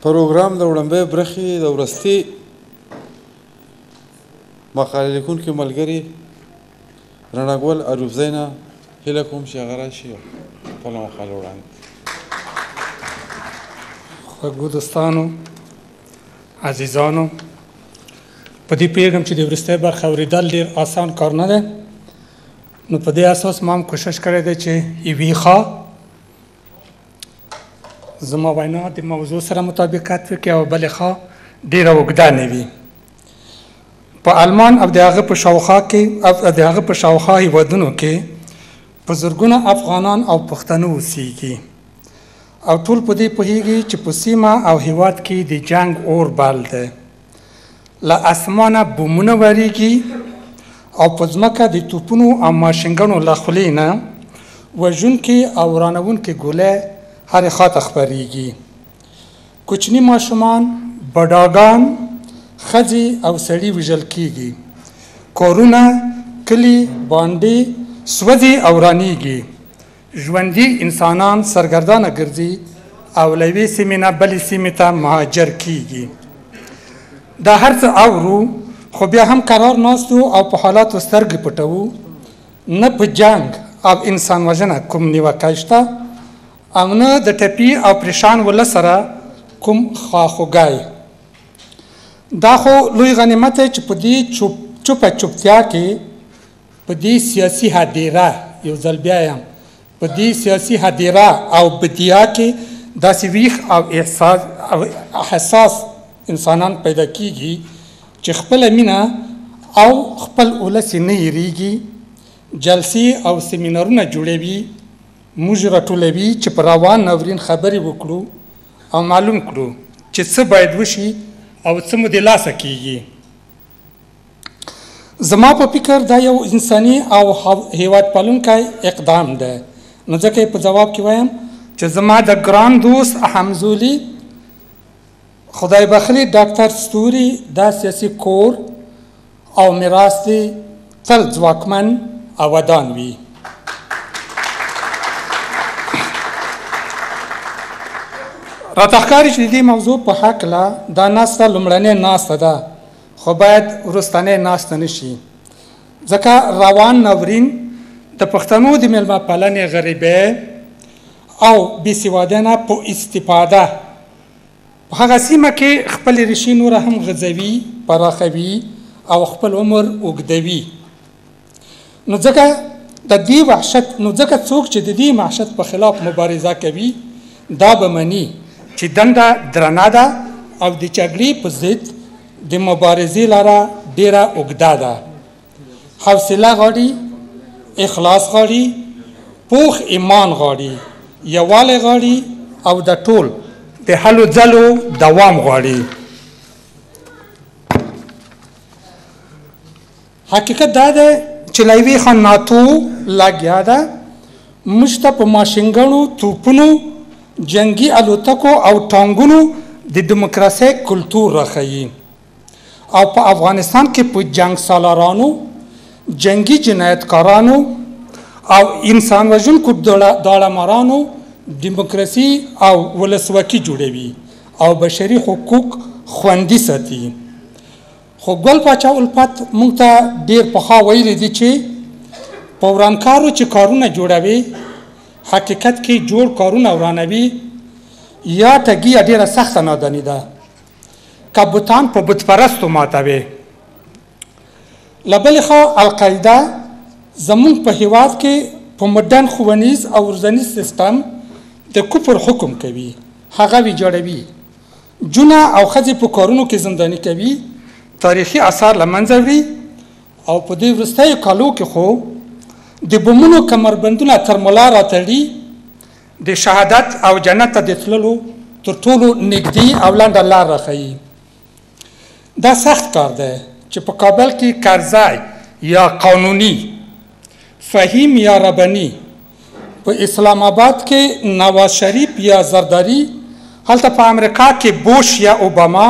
پروګرام د وړاندې برخې د ورستي مقاله لیکونکي ملګري رڼاګل عروفزی نه هیله کوم چې هغه راشي خپله مقاله وړاندې. خوږو دوستانو، عزیزانو، په دې پوهېږم چې د وروستۍ برخه اورېدل ډېر اسان کار نه دی، نو په دې اساس ما هم کوشش کړی دی چې یوې خوا زما وینا د موضوع سره مطابقت وکړي او بلې خوا ډېره اوږده نه وي. په آلمان او د هغه په شاوخوا کې او د هغه په شاوخوا هیوادونو کې په زرګونه افغانان او پښتانه اوسیږي او ټول په دې پوهیږي چې په سیمه او هیواد کې د جنګ اور بل دی. له اسمانه بمونه وریږي او په ځمکه د توپونو او ماشینګڼو له خولې نه وژونکي او ورانوونکي ګولۍ هرې خواته خپریږي. کوچني ماشومان، بډاګان، ښځې او سړي وژل کیږي. کورونه، کلي، بانډې سوځي او ورانیږي. ژوندي انسانان سرګردانه ګرځي او له یوې سیمې نه بلې سیمې ته مهاجر کیږي. دا هر څه اورو خو بیا هم قرار ناست یو او په حالاتو سترګې پټوو. نه په جنګ او انسان وژنه کوم نیوکه شته او نه د ټپي او پریشان ولس سره کوم خواخوږی. دا خو لوی غنیمت دی چې په دې چوپه چوپتیا کې، په دې سیاسي هدیره، یو ځل بیا یم، په دې سیاسي هدیره او بدیا کې داسې ویښ او احساس او حساس انسانان پیدا کیږي چې خپله مینه او خپل ولس یې نه هېرېږي. جلسې او سیمینارونه جوړوي، موږ راټولوي چې په روان ناورین خبرې وکړو او معلوم کړو چې څه باید وشي او څه مو د لاسه کیږي. زما په فکر دا یو انساني او هیواد پالونکی اقدام دی، نو ځکه یې په ځواب کې وایم چې زما د ګران دوست همزولي خدای بخښلي ډاکتر ستوري دا سیاسي کور او میراث دې تل ځواکمن او ودان وي. راته ښکاري چې د دې موضوع په هکله دا ناسته لومړنۍ ناسته ده، خو باید وروستنۍ ناسته نه شي، ځکه روان ناورین د پښتنو د مېلمه پالنې غریبۍ او بې سوادۍ نه په استفاده په هغه سیمه کې خپلې ریښې نوره هم غځوي، پراخوي او خپل عمر اوږدوي. نو ځکه د دې وحشت، نو ځکه څوک چې د دې وحشت په خلاف مبارزه کوي دا به مني چې دنده درنه ده او د جګړې په ضد د مبارزې لاره ډېره اوږده ده. حوصله غواړي، اخلاص غواړي، پوخ ایمان غواړي، یووالی غواړي او د ټول د هلو ځلو دوام غواړي. حقیقت دا دی چې له یوې خوا ناتو لګیا ده موږ ته په ماشینګڼو، توپونو، جنګي الوتکو او ټانګونو د دیموکراسۍ کلتور راښيي او په افغانستان کې په جنګ سالارانو، جنګي جنایتکارانو او انسان وژونکو داړه مارانو دیموکراسي او ولسواکي جوړوي او بشري حقوق خوندي ساتي. خو ګل پاچا الفت موږ ته ډېر پخوا ویلي دي چې په ورانکارو چې کارونه جوړوي، حقیقت کې جوړ کارونه ورانوي، یا ټګي یا ډېره سخته ناداني ده که بتان په بت پرستو ماتوي. له بلې خوا القاعده زموږ په هیواد کې په مډرن ښوونیز او روزنیز سیستم د کفر حکم کوي، هغه ویجاړوي، جونه او ښځې په کارونو کې زنداني کوي، تاریخي اثار له منځه وړي او په دې وروستیو کالو کې خو د بمونو کمربندونه تر ملا راتړي، د شهادت او جنت ته د تللو تر ټولو نږدې او لنډه لار راښيي. دا سخت کار دی چې په کابل کې کرزی یا قانوني، فهیم یا ربني، په اسلام آباد کې نواز شریف یا زرداري، هلته په امریکا کې بوش یا اوباما،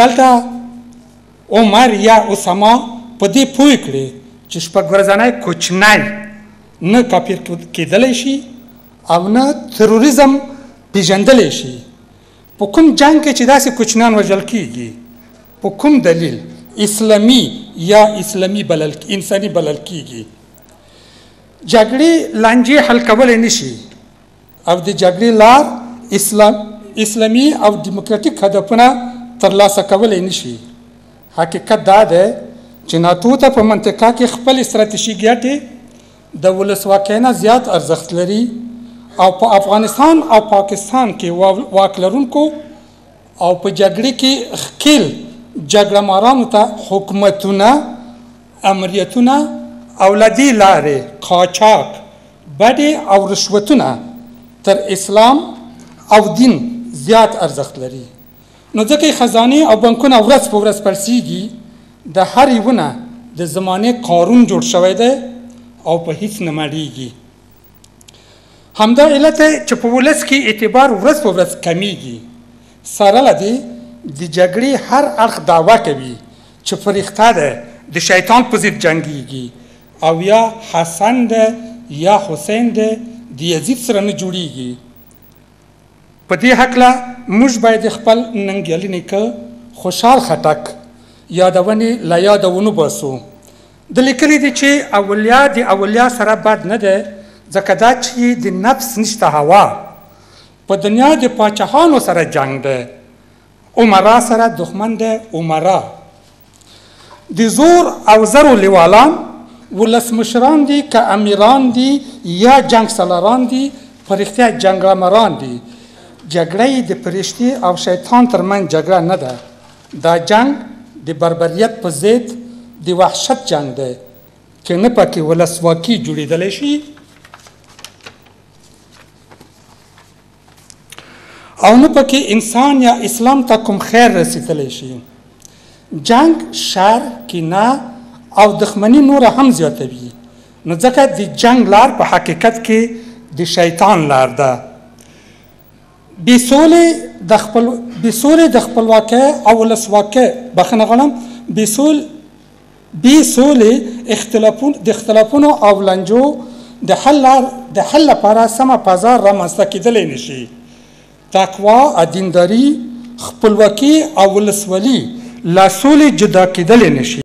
دلته عمر یا اسامه په دې پوه کړي چې شپږ ورځنی کوچنی نه کافر کېدلی شي او نه تروریزم پیژندلی شي. په کوم جنګ کې چې داسې کوچنیان وژل کیږي، په کوم دلیل اسلامي یا اسلامي بلل انساني بلل کیږي؟ جګړې لانجې حل کولی نشي او د جګړې لار اسلامي او دیموکراتیک هدفونه ترلاسه کولی نشي. حقیقت دا دی چې ناتو ته په منطقه کې خپلې ستراتیژیک ګټې د ولسواکۍ نه زیات ارزښت لري او په افغانستان او پاکستان کې واک لرونکو او په جګړې کې ښکیل جګړه مارانو ته حکومتونه، امریتونه او له دې لارې قاچاق، بډې او رشوتونه تر اسلام او دین زیات ارزښت لري. نو ځکه یې خزانې او بانکونه ورځ په ورځ پړسیږي. د هر یوه نه د زمانې قارون جوړ شوی دی او په هیڅ نه مړیږي. همدا علت دی چې په ولس کې اعتبار ورځ په ورځ کمیږي. سره له دې د جګړې هر اړخ دعوه کوي چې فرښته ده، د شیطان په ضد جنګیږي، او یا حسن ده یا حسین ده، د یزید سره نه جوړیږي. په دې هکله موږ باید خپل ننګیالي نیکه خوشحال خټک یادونې له یاده ونه باسو. ده لیکلي دي چې اولیا د اولیا سره بد نه دی، ځکه دا چې د نفس نشته هوا، په دنیا د پاچاهانو سره جنګ دی، عمرا سره دښمن دی. عمرا د زور او زرو لیوالان ولسمشران دي که امیران دي یا جنګ سالاران دي، په رښتیا جنګړه دي. جګړه یې د فرشتې او شیطان ترمنځ جګړه نه ده، دا جنګ د بربریت په ضد د وحشت جنګ دی چې نه پکې ولسواکي جوړېدلی شي او نه پکې انسان یا اسلام ته کوم خیر رسېدلی شي. جنګ شر، کینه او دښمني نوره هم زیاتوي. نو ځکه د جنګ لار په حقیقت کې د شیطان لار ده. بې سولې د خپلواکۍ او ولسواکۍ، بخښنه غواړم، بې سولې د اختلافونو او لانجو د حل لپاره سمه فضا رامنځته کېدلی نشي. تقوا، دینداري، خپلواکي او ولسولي له سولې جدا کېدلی نشي.